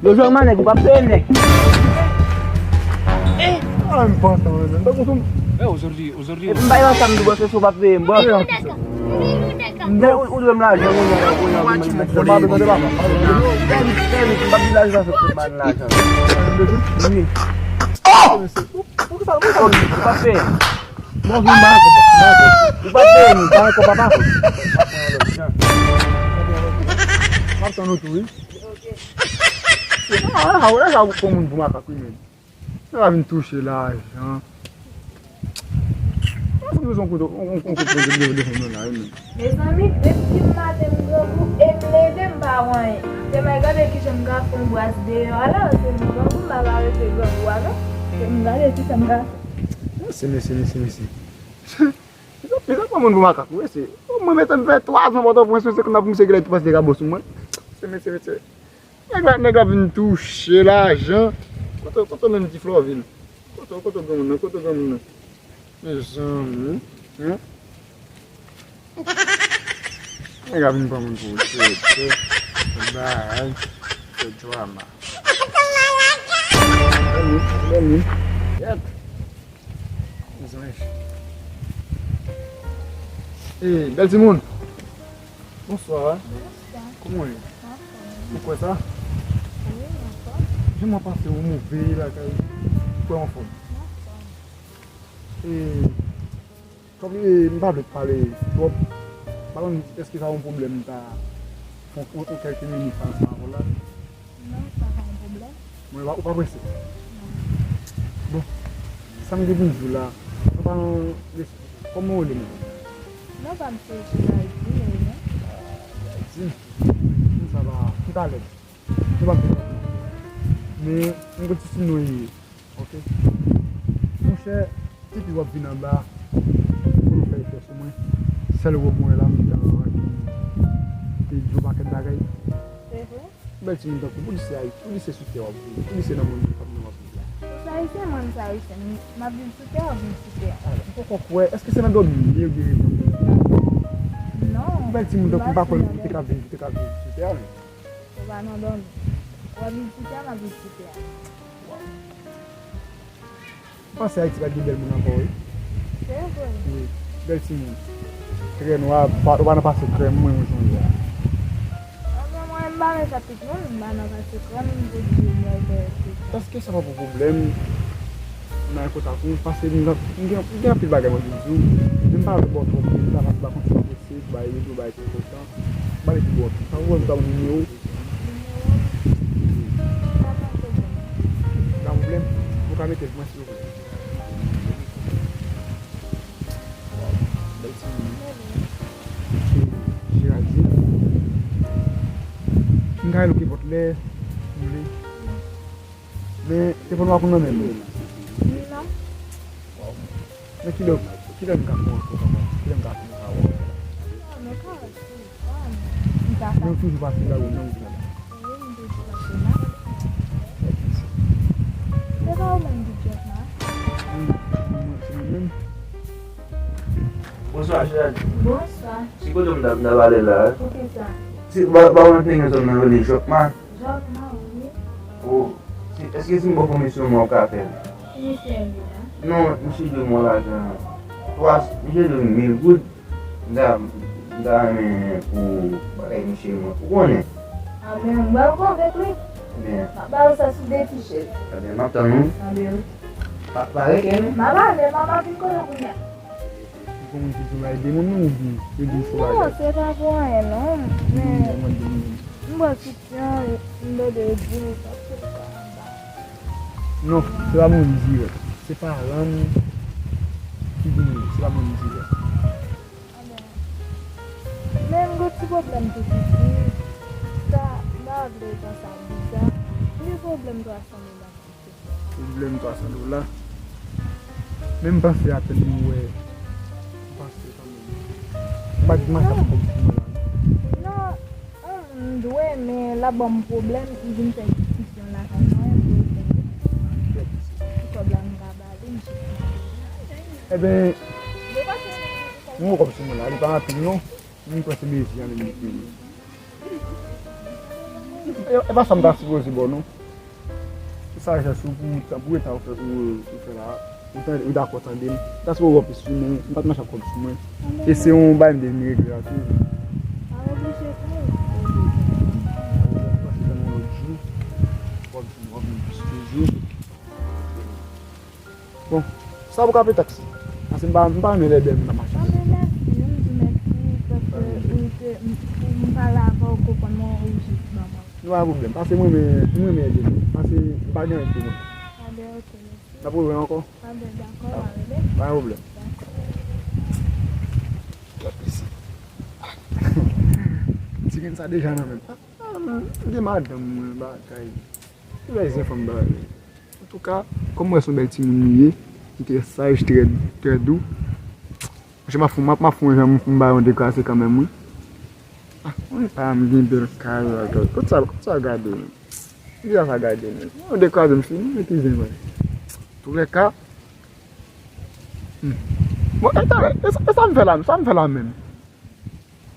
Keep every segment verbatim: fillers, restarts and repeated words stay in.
Yo, jwenn manèg, ou p ap peye nèg. Eh, ah, m pantan, men. Tankou sou. Eh, ozordi, ozordi. Epi m bay ansanm tou, bò, se si w p ap peye m, bò. Peye an ki sa? M dwe, ou, ou dwe m lajan, kounye a, kounye a, kounye a, m pa bezwen de lajan. Fè vit, fè vit, m p ap di lajan, fè m pa lajan. Wi. Oh! Poukisa, poukisa? Ou p ap peye m. Bon, vin ba kòb, ba kòb. Ou p ap peye m, ba kòb, papa. M ap tann ou tou, wi. Ah, ah, ah, ah, pou moun pou makak, wi, men. Sa va vin touche lajan. Mwen bezwen kote, on, on, on kote de, de, de, de, la, wi, men. Mezanmi, depi maten m grangou e m leve m pa wè anyen. Se mwen gade kijan m ka fè yon bras deyò a la, se m grangou, m pa ka rete grangou a non. Se m gade kijan m ka fè. Mèsi, mèsi, mèsi, mèsi. Mèsi, mèsi, mèsi, mwen moun pou makak, wi, se. Mwen mete m fè twa zan Pòtoprens, mwen se konn ap misye ki lè tou pase gabo sou mwen. Mèsi, mèsi, mèsi. Nèg la, nèg la vin touche lajan. Kote, kote menm ti Florvil? Kote, kote granmoun nan? Kote granmoun nan? Mezanmi, hein? Nèg la vin pran moun pou tete. Bay, fè drama. Bèl moun, bèl moun. Yèt. Mezanmi. Hey, bèl timoun. Bonswa. Bonswa. Kòman w ye? Anfòm. Ou kwè sa? Wi, anfòm. Jan m wè pase ou move lakay ou. Ou kwè w anfòm? Anfòm. E, kòm, e, m pa vle pale twòp. M pa konn èske sa yon pwoblèm m ta fè yon, yon kèlke minit ansanm avè w la? Non, sa pa yon pwoblèm. Mwen, ou pa, ou pa prese? Non. Bon, sa m te vin di w la, nou pa nan lespri. Kòman w rele menm? Non, pa m se Geraldine, ou menm? Geraldine? Moun sa pa, ki pa lèd. Nou pa fè sa. Men, m gon ti sinon ye. Ok. Monchè, depi w ap vin anba, pou nou fè efè sou mwen, sèl wòb mwen la, m gen anvan ki te di yon pakèt bagay. Se vre? Bèl timoun tankou, poukisa, poukisa sou tè w ap viv? Poukisa nan mond ki p ap nan w ap viv la? Ou se ayisyen, mwen m se ayisyen. M ap viv sou tè, w ap viv sou tè. Ah, m poko kwè. Èske se nan dòmi m ye oubyen reve m ye? Non. Bèl timoun tankou, m pa kwè m te ka viv, te ka viv sou tè a, men. Ou pa nan dòmi. W ap viv sou tè a, m ap viv sou tè a. M panse Ayiti pa t gen bèl moun ankò, wi. Se vre. Wi, bèl timoun. Trè nwa, pa, ou pa nan pase krèm, mwen, mwen sonje a. Anben, mwen, m pa nan sa tout moun, m pa nan pase krèm, m pou di mwen fè tout sa. Èske sa pa pou pwoblèm nan kontak ou? Paske m gen, m gen, m gen anpil bagay mwen vin di w, men m pa vle ba w twòp, men m ta pase ba kontak ou. Se bay rezo, bay tout tan. Ba li pi bò. Sa ou wè m ta yon nimewo? Nimewo m? Pa gen pwoblèm. Pa gen pwoblèm? Ou ka mete l pou mwen, silvouplè. Bèl timoun. Geraldine. M ka rele w kenpòt lè ou vle. Men, telefòn pa konn nan men m. Non. Waw. Men kilè, kilè m ka fè yon ankò papa? Kilè m ka fè yon ankò? Non, men ka wè si, ah, non. M ka fè. Men ou toujou pase la, ou nan wout la. Wi, m toujou pase la. Se pa ou menm ki djòb la? Wi, se mwen menm. Bonswa, Geraldine. Bonswa. Se kote m t ap, m t ap ale la, wi. Poukisa? Se, ba, ba mwen te gen zòn nan rele Jòkma. Jòkma, wi. Oh, si, èske si m ba w fon misyon mwen, w ka fè l? Ki misyon li la? Non, misye dwe mwen lajan twa, misye dwe mil goud. M ta, m ta renmen pou bagay misye mwen. Ou konnen? Anben, m pral konvenk li. Ebyen. M ap ba w sa sou defiche l. Ebyen, m ap tann ou. Anben, wi. Pa, pa rete, non? M ap ale, m ap vin kote w kounye a. Ou konn moun ki di w ede moun, non, oubyen yo di w fò bagay? Non, se pa pou anyen, non. Men, m wè tout jan, m tande yo di m sa, se pa anba. Non, se pa moun dirèk. Se paran m ki di m, se pa moun dirèk. Anben, men m gon ti pwoblèm tou piti. Sa, m pa vle fè sa biza. M gen pwoblèm twa san dola. Pwoblèm twa san dola. Men m panse atè m wè. M panse kanmenm. M pa t di m a sa pou kòb sou mwen la. Non, non, m dwe, men l ap ban m pwoblèm, m vin fè diskisyon lakay mwen, pou l fè ti kòb la m ka ba li, m chita. Ebyen, m wè kòb sou mwen la, li pa anpil non. M kwè se mezi an li mete. E, e pa sa m ta sipoze ba w non. Se sajès ou pou, pou eta ou fè, ou, ou fè la. Ou tande, ou dakò tande m. Sa se w wè plis sou mwen, m pa t mache ak kòb sou mwen. E se yon bagay m te vin regle la tou. Pa oblije kay. Pase tann yon lòt jou, w ap vin, w ap vin plis toujou. Bon, sa pou ka fè taksi. Paske m pa, m pa renmen lè bèl moun ap mache. Anben mèsi, wi, m di mèsi paske ou te, m, pou m pale avè w, ou konprann mwen, ou jis ban mwen. Nou pa gen pwoblèm. Paske mwen renmen, mwen renmen lè bèl moun. Paske m pa gen anyen pou mwen. Anben, ok, mèsi. N ap rewè ankò. Anben, dakò, m a rele. Pa gen pwoblèm. Dakò. Ti grenn sa deja nan men m. Ah, ah, m gen madanm mwen, bagay. Tout lè zen fanm bagay. Antouka, kòm m wè se yon bèl timoun li ye, ki trè saj, trè, trè dou. Monchè, m ap fè, m ap, m ap fè yon jan pou m ba yon de kraze kanmenm, wi. Ah, mwen pa m gen bèl kay, bagay. Kot sa, kot sa gade, men? Ki sa sa gade, men? Yon de kraze m fini, men ki zen, mwen. Toulèka, hmm. Bon, e talè, e sa, e sa m fè la, sa m fè la menm?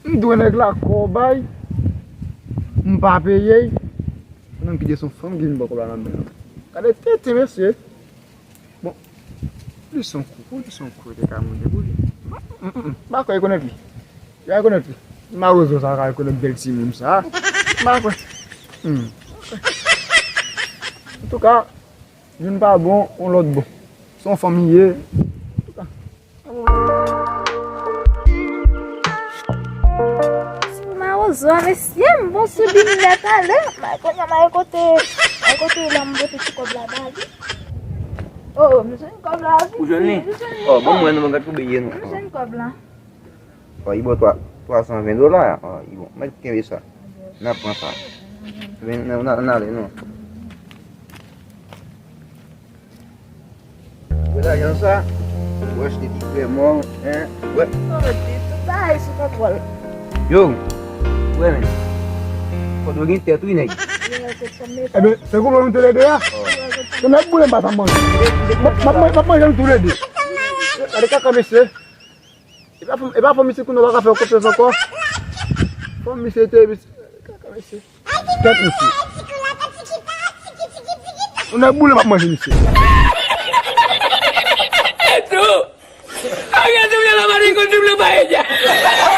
M dwe nèg la kòb bay, m pa peye l. Pandan m kite se yon fanm ki vin pran kòb la nan men l. Gade tete, mesye. Bon, li se yon kou, pou li se yon kou, te ka moute pou li. M, m, m, m pa kwè rekonèt li. Li rekonèt li. Mawozo sa ka rekonèt bèl timoun sa. M pa kwè. Hmm. Antouka, youn pa bon, yon lòt bon. Se yon fanm li ye. Antouka. Ti mawozo a, mesye, m bon sou li nèt ale. May kounye a, may kote, may kote la m pote ti kòb la ba li. Oh, m jwenn kòb la, wi. Ou jwenn li? M jwenn li. Oh, bon, mwen, nou gad pou beye nou. M jwenn kòb la. Oh, li bon twa, twa san ven dola. Oh, li bon. Mwen kenbe sa. N ap pran sa. Vin, n, n, n ale, non. Wè lajan sa, ou achte ti krèmò, en, wè. Yo, wè men. Fò nou gen tèt wi nèg. Ebyen, se goumen nou te lede a? Se nèg boule m pa sa manje. M ap manje nou tou lede. Gade kaka mesye. E pa fò, e pa fò misye kounye a w pa ka fè konfyans ankò. Fò misye te, misye. Tèt misye. Ou nan boule m ap manje misye. Tou! Agè tou vye la mari kon tou vle bay.